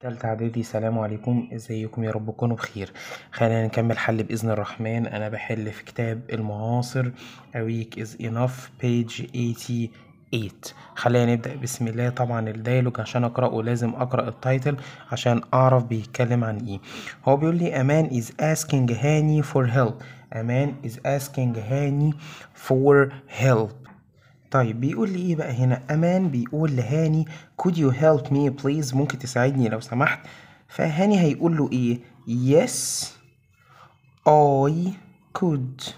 تالتة إعدادي، سلام عليكم. ازيكم؟ يا رب تكونوا بخير. خلينا نكمل حل بإذن الرحمن. أنا بحل في كتاب المعاصر A week is enough، page 88. خلينا نبدأ بسم الله. طبعا ال dialogue عشان أقرأه لازم أقرأ ال title عشان أعرف بيتكلم عن إيه. هو بيقول لي a man is asking هاني for help. A man is asking هاني for help. طيب، بيقول لي ايه بقى هنا؟ a man بيقول لهاني could you help me please؟ ممكن تساعدني لو سمحت؟ فهاني هيقول له ايه؟ yes، I could.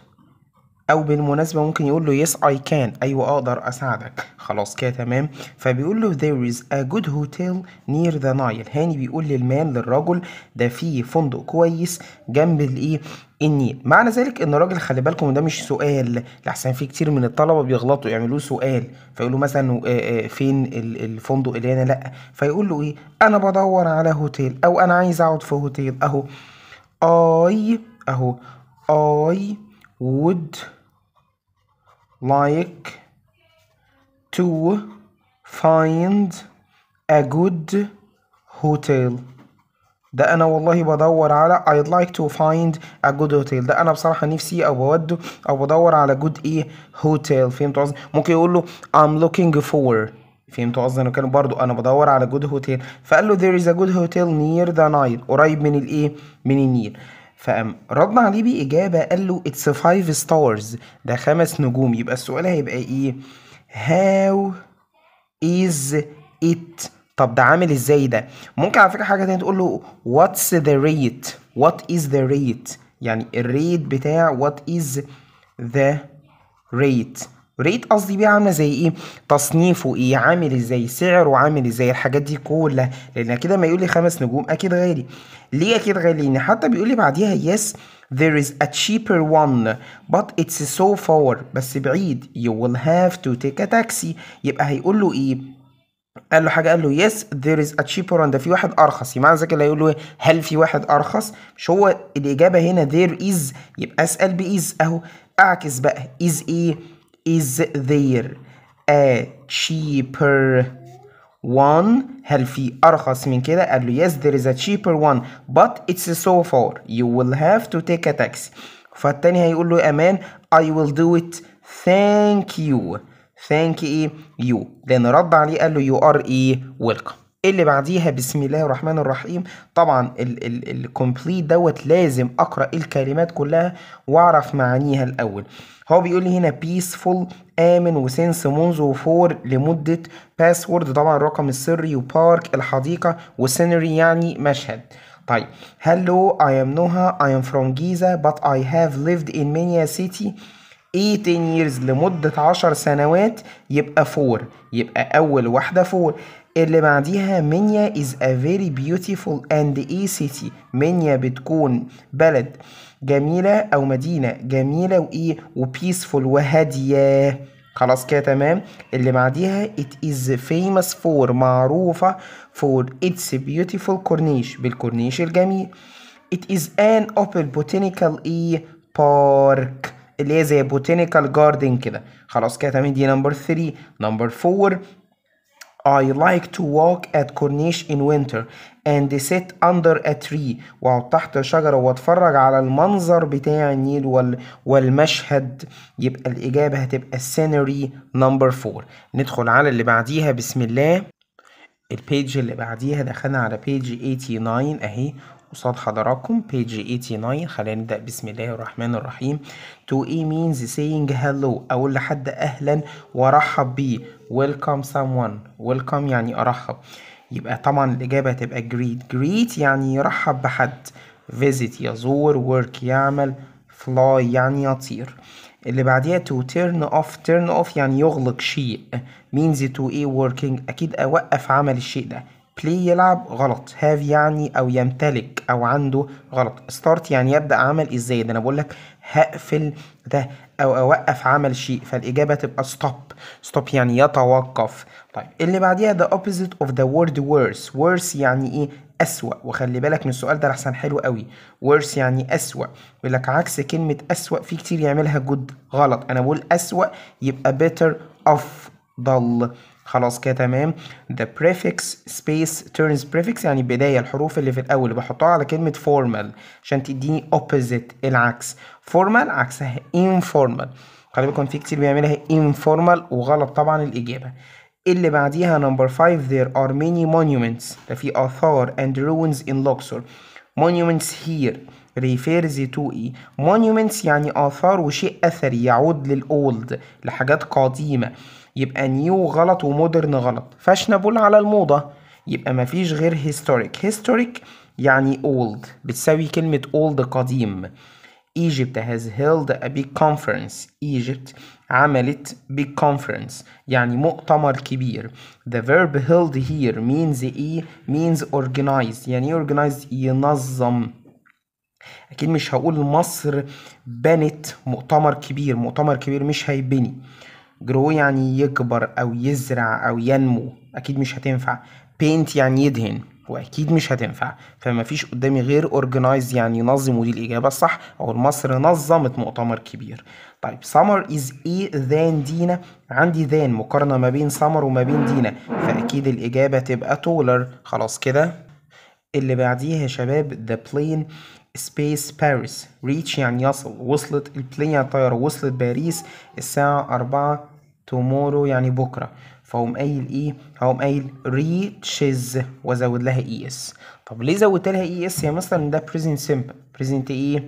او بالمناسبة ممكن يقول له yes، I can. ايوه، اقدر اساعدك. خلاص كده تمام. فبيقول له there is a good hotel near the Nile. هاني بيقول لل man، للرجل ده، في فندق كويس جنب الايه؟ النيل. معنى ذلك ان الراجل، خلي بالكم، ده مش سؤال، لحسن في كتير من الطلبة بيغلطوا يعملوه سؤال، فيقولوا مثلا فين الفندق اللي هنا؟ لا، فيقول له ايه؟ انا بدور على هوتيل او انا عايز اقعد في هوتيل. اهو I اهو I would like to find a good hotel. ده انا والله بدور على I'd like to find a good hotel. ده انا بصراحة نفسي او بود او بدور على good ايه؟ hotel. فهمت قصدي؟ ممكن يقول له I'm looking for. فهمت قصدي؟ انا كان برضو انا بدور على good hotel. فقال له there is a good hotel near the Nile، قريب من الايه؟ من النيل. فقام رد عليه بإجابة، قال له it's five stars، ده 5 نجوم. يبقى السؤال هيبقى ايه؟ how is it؟ طب ده عامل ازاي ده؟ ممكن على فكرة حاجة تانية تقول له what's the rate؟ what is the rate؟ يعني ال rate بتاع، what is the rate؟ rate قصدي بيه عامله زي ايه؟ تصنيفه ايه؟ عامل ازاي؟ سعره عامل ازاي؟ الحاجات دي كلها، لان كده ما يقول لي 5 نجوم اكيد غالي. ليه اكيد غالي؟ لان حتى بيقول لي بعديها yes، there is a cheaper one، but it's so far، بس بعيد، you will have to take a taxi. يبقى هيقول له ايه؟ قال له حاجه، قال له yes، there is a cheaper one، ده في واحد ارخص. يبقى معنى ذلك اللي هيقول له إيه؟ هل في واحد ارخص؟ مش هو الاجابه هنا there is؟ يبقى اسال ب is. اهو اعكس بقى، is ايه؟ is there a cheaper one؟ هل في ارخص من كده؟ قال له yes، there is a cheaper one، but it's so far، you will have to take a taxi. فالتاني هيقول له a man I will do it، thank you. thank ايه؟ you، لان رد عليه قال له you are ايه؟ welcome. اللي بعديها بسم الله الرحمن الرحيم. طبعا ال complete دوت لازم اقرا الكلمات كلها واعرف معانيها الاول. هو بيقول لي هنا peaceful امن، و since منذ، و for لمده، password طبعا الرقم السري، و park الحديقه، و scenery يعني مشهد. طيب، hello، I am نهى، I am from Giza، but I have lived in Minya city 18 years، لمدة 10 سنوات. يبقى for، يبقى أول واحدة for. اللي بعديها منيا is a very beautiful and a city. منيا بتكون بلد جميلة أو مدينة جميلة وإيه؟ و peaceful وهادية. خلاص كده تمام. اللي بعديها it is famous for، معروفة، for its beautiful كورنيش، بالكورنيش الجميل. it is an open botanical ايه؟ park، اللي هي زي botanical garden كده. خلاص كده تمام، دي number 3. number 4، I like to walk at Corniche in winter and sit under a tree، واقعد تحت شجرة واتفرج على المنظر بتاع النيل والمشهد. يبقى الإجابة هتبقى scenery، number 4. ندخل على اللي بعديها بسم الله. ال page اللي بعديها، دخلنا على page 89، اهي قصاد حضراتكم page 89. خلينا نبدأ بسم الله الرحمن الرحيم. to ايه means saying hello؟ أقول لحد أهلا وأرحب بيه، welcome someone. welcome يعني أرحب. يبقى طبعا الإجابة هتبقى greet. greet يعني يرحب بحد. visit يزور، work يعمل، fly يعني يطير. اللي بعديها to turn off. turn off يعني يغلق شيء، means to ايه working؟ أكيد أوقف عمل الشيء ده. play يلعب غلط. have يعني أو يمتلك أو عنده غلط. start يعني يبدأ عمل. إزاي؟ ده أنا بقول لك هقفل ده أو أوقف عمل شيء، فالإجابة تبقى stop. stop يعني يتوقف. طيب، اللي بعديها the opposite of the word worse. worse يعني إيه؟ أسوأ. وخلي بالك من السؤال ده لحسن حلو قوي. worse يعني أسوأ، يقول لك عكس كلمة أسوأ. في كتير يعملها good، غلط. أنا بقول أسوأ، يبقى better، أفضل. خلاص كده تمام. The prefix space turns prefix يعني بداية الحروف اللي في الأول بحطها على كلمة formal عشان تديني opposite العكس. Formal عكسها informal. خلي بالكم في كتير بيعملها informal وغلط طبعا الإجابة. اللي بعديها number 5 there are many monuments، ده في آثار and ruins in Luxor. Monuments here refers to ايه؟ Monuments يعني آثار وشيء أثري يعود لل old، لحاجات قديمة. يبقى new غلط و modern غلط. Fashionable على الموضة، يبقى مفيش غير historic. Historic يعني old، بتساوي كلمة old قديم. Egypt has held a big conference. Egypt عملت big conference يعني مؤتمر كبير. The verb held here means ايه؟ Means organized. يعني ايه organized؟ ينظم. أكيد مش هقول مصر بنت مؤتمر كبير، مؤتمر كبير مش هيبني. Grow يعني يكبر أو يزرع أو ينمو، أكيد مش هتنفع. Paint يعني يدهن، وأكيد مش هتنفع. فما فيش قدامي غير organize يعني ينظم، ودي الإجابة الصح. أو مصر نظمت مؤتمر كبير. طيب سمر is ايه than دينا؟ عندي than مقارنة ما بين سمر وما بين دينا، فأكيد الإجابة تبقى taller. خلاص كده. اللي بعديها يا شباب the plane space Paris. Reach يعني يصل، وصلت ال plane يعني الطيارة، وصلت باريس الساعة 4 tomorrow يعني بكرة. فهقوم قايل ايه؟ هقوم قايل reaches وازود لها es. طب ليه زودت لها es يا مستر؟ ده present simple. Present ايه؟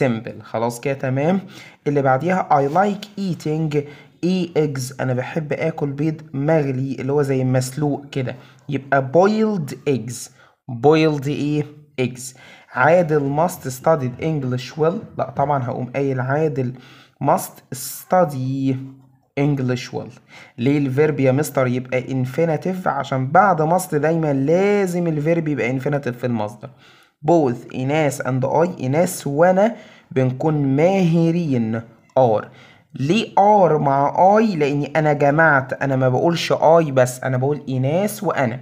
Simple. خلاص كده تمام. اللي بعديها I like eating ايه eggs. انا بحب اكل بيض مغلي اللي هو زي مسلوق كده، يبقى boiled eggs. Boiled ايه؟ Eggs. عادل must studied English well. لا طبعا هقوم قايل عادل must study English well. ليه ال verb يا مستر يبقى infinitive؟ عشان بعد must دايما لازم ال verb يبقى infinitive في المصدر. Both إيناس and I، إيناس وأنا بنكون ماهرين are. ليه are مع I؟ لأني أنا جمعت، أنا ما بقولش I بس، أنا بقول إيناس وأنا.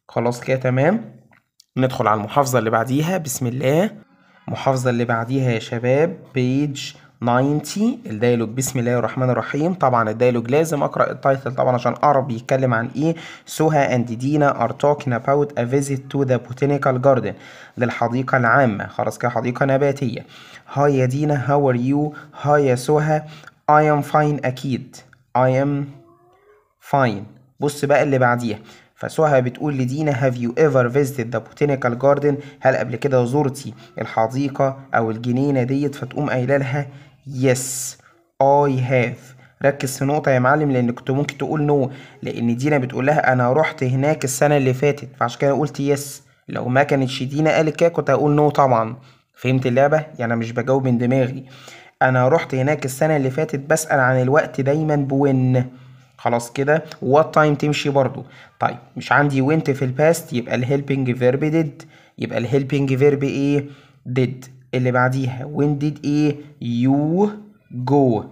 خلاص كده تمام. ندخل على المحافظة اللي بعديها. بسم الله. المحافظة اللي بعديها يا شباب page 90 ال dialogue. بسم الله الرحمن الرحيم. طبعا ال dialogue لازم اقرا ال title طبعا عشان اعرف بيتكلم عن ايه. سهى and دينا are talking about a visit to the botanical garden، للحديقة العامة. خلاص كده، حديقة نباتية. Hi يا دينا، how are you؟ Hi يا سهى، I am fine. اكيد I am fine. بص بقى اللي بعديها، فسهى بتقول لدينا have you ever visited the botanical garden؟ هل قبل كده زرتي الحديقة أو الجنينة ديت؟ فتقوم قايلة لها yes I have. ركز في نقطة يا معلم، لأن كنت ممكن تقول no، لأن دينا بتقول لها أنا رحت هناك السنة اللي فاتت، فعشان كده قلت yes. لو ما كانتش دينا قالت كده كنت هقول no طبعا. فهمت اللعبة؟ يعني أنا مش بجاوب من دماغي. أنا رحت هناك السنة اللي فاتت، بسأل عن الوقت دايما ب when. خلاص كده. What time تمشي برضو. طيب مش عندي went في ال past، يبقى ال helping verb did. يبقى ال helping verb ايه؟ Did. اللي بعديها when did ايه you go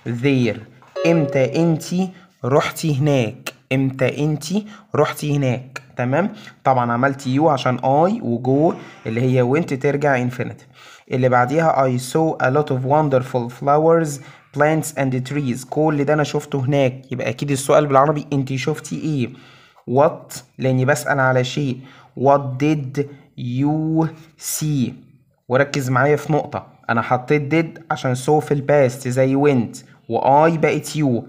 there؟ امتى انتي رحتي هناك؟ امتى انتي رحتي هناك؟ تمام. طبعا عملت you عشان I و go اللي هي went ترجع infinitive. اللي بعديها I saw a lot of wonderful flowers, plants and trees. كل ده انا شفته هناك، يبقى اكيد السؤال بالعربي انتي شفتي ايه؟ What، لاني بسأل على شيء. What did you see؟ وركز معايا في نقطة، انا حطيت did عشان saw في ال past زي went، و I بقت you،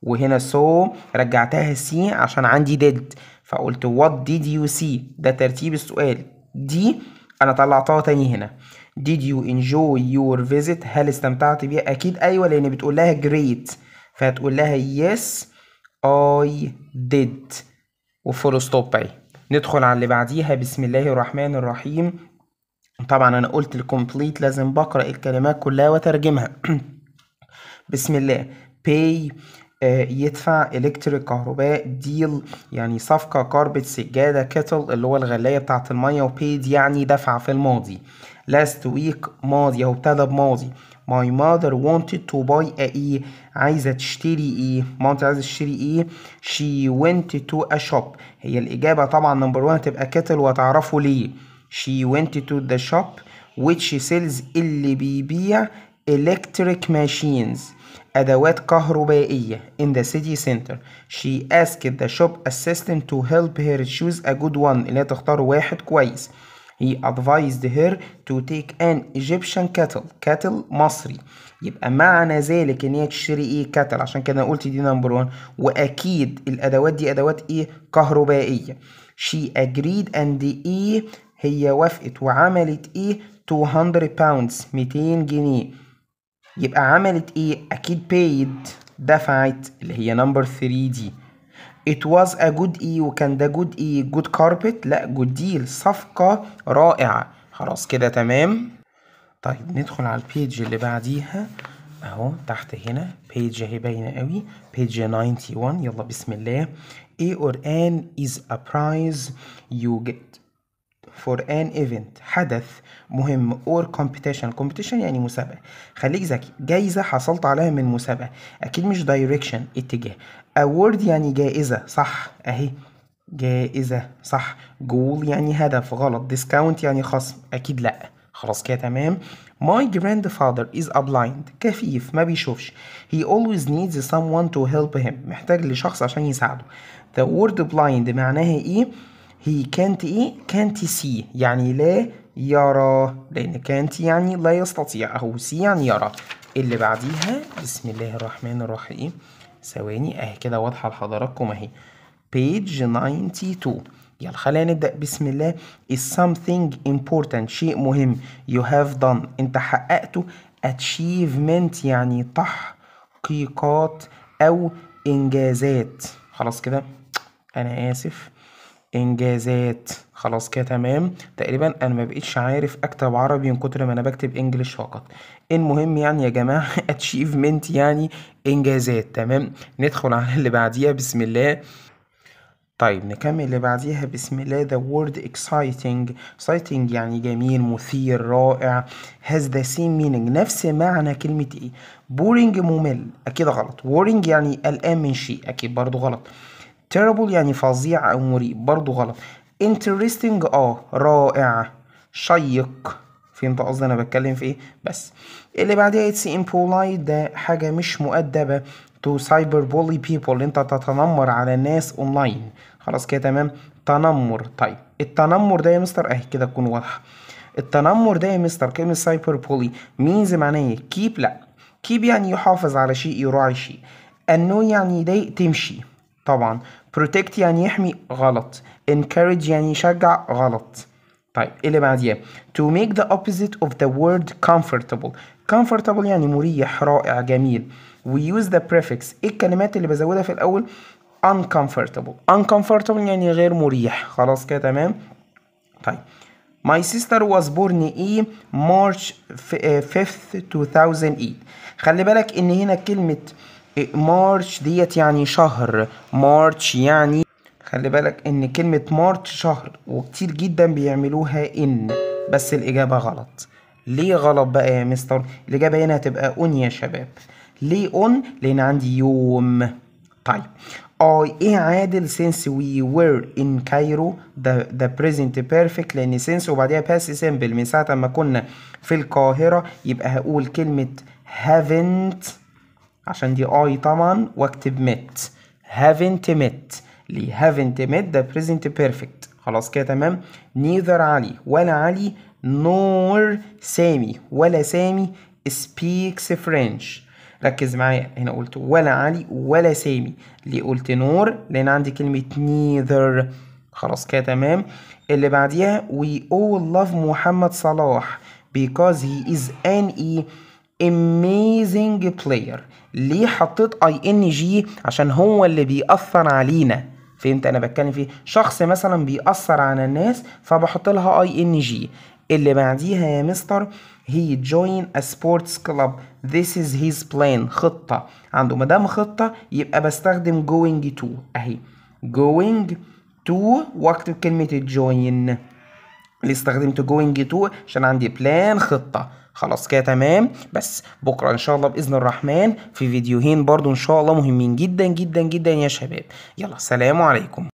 وهنا saw رجعتها see عشان عندي did، فقلت what did you see. ده ترتيب السؤال، دي انا طلعتها تاني هنا. Did you enjoy your visit؟ هل استمتعت بيها؟ اكيد ايوه، لان بتقول لها great، فهتقول لها yes I did و full stop اهي. ندخل على اللي بعديها. بسم الله الرحمن الرحيم. طبعا انا قلت ال complete لازم بقرأ الكلمات كلها وترجمها. بسم الله. Pay يدفع، electric كهرباء، deal يعني صفقة، carpet سجادة، kettle اللي هو الغلاية بتاعة المية، و paid يعني دفع في الماضي. Last week ماضي، اهو ابتدى بماضي. My mother wanted to buy a ايه، عايزة تشتري ايه؟ مامتي عايزة تشتري ايه؟ She went to a shop. هي الإجابة طبعا number 1 هتبقى kettle، وهتعرفوا ليه. She went to the shop which sells اللي بيبيع electric machines أدوات كهربائية in the city center. She asked the shop assistant to help her choose a good one، اللي هي تختار واحد كويس. He advised her to take an Egyptian kettle، kettle مصري، يبقى معنى ذلك ان هي تشتري ايه؟ kettle، عشان كده قلت دي number 1. واكيد الادوات دي ادوات ايه؟ كهربائية. She agreed and ايه؟ هي وافقت وعملت ايه؟ 200 pounds 200 جنيه، يبقى عملت ايه؟ اكيد paid دفعت، اللي هي number 3 دي. It was a good ايه، وكان ده good ايه؟ good carpet، لا good deal، صفقة رائعة. خلاص كده تمام. طيب ندخل على ال page اللي بعديها اهو تحت هنا، page اهي باينة قوي، page 91. يلا بسم الله. A or an is a prize you get for an event، حدث مهم، or competition، competition يعني مسابقة. خليك ذكي، جايزة حصلت عليها من مسابقة، أكيد مش direction اتجاه. award يعني جائزة، صح أهي جائزة صح. goal يعني هدف، غلط. discount يعني خصم، أكيد لأ. خلاص كده تمام. My grandfather is a blind، كفيف ما بيشوفش. He always needs someone to help him، محتاج لشخص عشان يساعده. The word blind معناها إيه؟ He can't إيه؟ can't see يعني لا يرى، لأن can't يعني لا يستطيع، أهو see يعني يرى. اللي بعديها بسم الله الرحمن الرحيم، ثواني أهي كده واضحة لحضراتكم أهي، page 92. يلا خلينا نبدأ بسم الله. is something important، شيء مهم، you have done أنت حققته، achievement يعني تحقيقات أو إنجازات. خلاص كده أنا آسف، إنجازات. خلاص كده تمام. تقريبا أنا ما بقيتش عارف أكتب عربي من كتر ما أنا بكتب إنجليش فقط. المهم يعني يا جماعة achievement يعني إنجازات. تمام، ندخل على اللي بعديها بسم الله. طيب نكمل اللي بعديها بسم الله. The word exciting، exciting يعني جميل مثير رائع، has the same meaning نفس معنى كلمة ايه؟ boring ممل، أكيد غلط. worrying يعني قلقان من شيء، أكيد برضو غلط. terrible يعني فظيع أو مريب، برضو غلط. interesting رائع شيق، فهمت قصدي أنا بتكلم في ايه؟ بس اللي بعديها it's impolite، ده حاجة مش مؤدبة، to cyber bully people انت تتنمر على الناس اونلاين. خلاص كده تمام. تنمر، طيب التنمر ده يا مستر اهي كده تكون واضحة. التنمر ده يا مستر كلمة cyber bully means معناه keep، لا keep يعني يحافظ على شيء يراعي شيء. annoy يعني يضايق تمشي طبعا. protect يعني يحمي، غلط. encourage يعني يشجع، غلط. طيب اللي بعديها to make the opposite of the word comfortable، comfortable يعني مريح رائع جميل. we use the prefix، ايه الكلمات اللي بزودها في الاول؟ uncomfortable، uncomfortable يعني غير مريح. خلاص كده تمام. طيب my sister was born in March 5th 2008. خلي بالك ان هنا كلمة March ديت يعني شهر، March يعني خلي بالك ان كلمة March شهر، وكتير جدا بيعملوها in، بس الاجابة غلط. ليه غلط بقى يا مستر؟ الاجابة هنا هتبقى on يا شباب. ليه on؟ لان عندي يوم. طيب I ايه عادل since we were in Cairo، ده present perfect لان since وبعديها past simple، من ساعة ما كنا في القاهرة، يبقى هقول كلمة haven't عشان دي I طبعا، واكتب met، haven't met. ليه haven't met؟ ده present perfect. خلاص كده تمام. neither علي ولا علي nor سامي ولا سامي speaks French. ركز معايا هنا قلت ولا علي ولا سامي، ليه قلت nor؟ لان عندي كلمة neither. خلاص كده تمام. اللي بعديها we all love محمد صلاح because he is an amazing player. ليه حطيت ing؟ عشان هو اللي بيأثر علينا، فهمت انا بتكلم فيه؟ شخص مثلا بيأثر على الناس فبحط لها ing. اللي بعديها يا مستر he join a sports club this is his plan، خطة عنده، ما دام خطة يبقى بستخدم going to اهي going to واكتب كلمة join. ليه استخدمت going to؟ عشان عندي plan خطة. خلاص كده تمام. بس بكرة ان شاء الله بإذن الرحمن في فيديوهين برضو ان شاء الله مهمين جدا جدا جدا يا شباب. يلا سلام عليكم.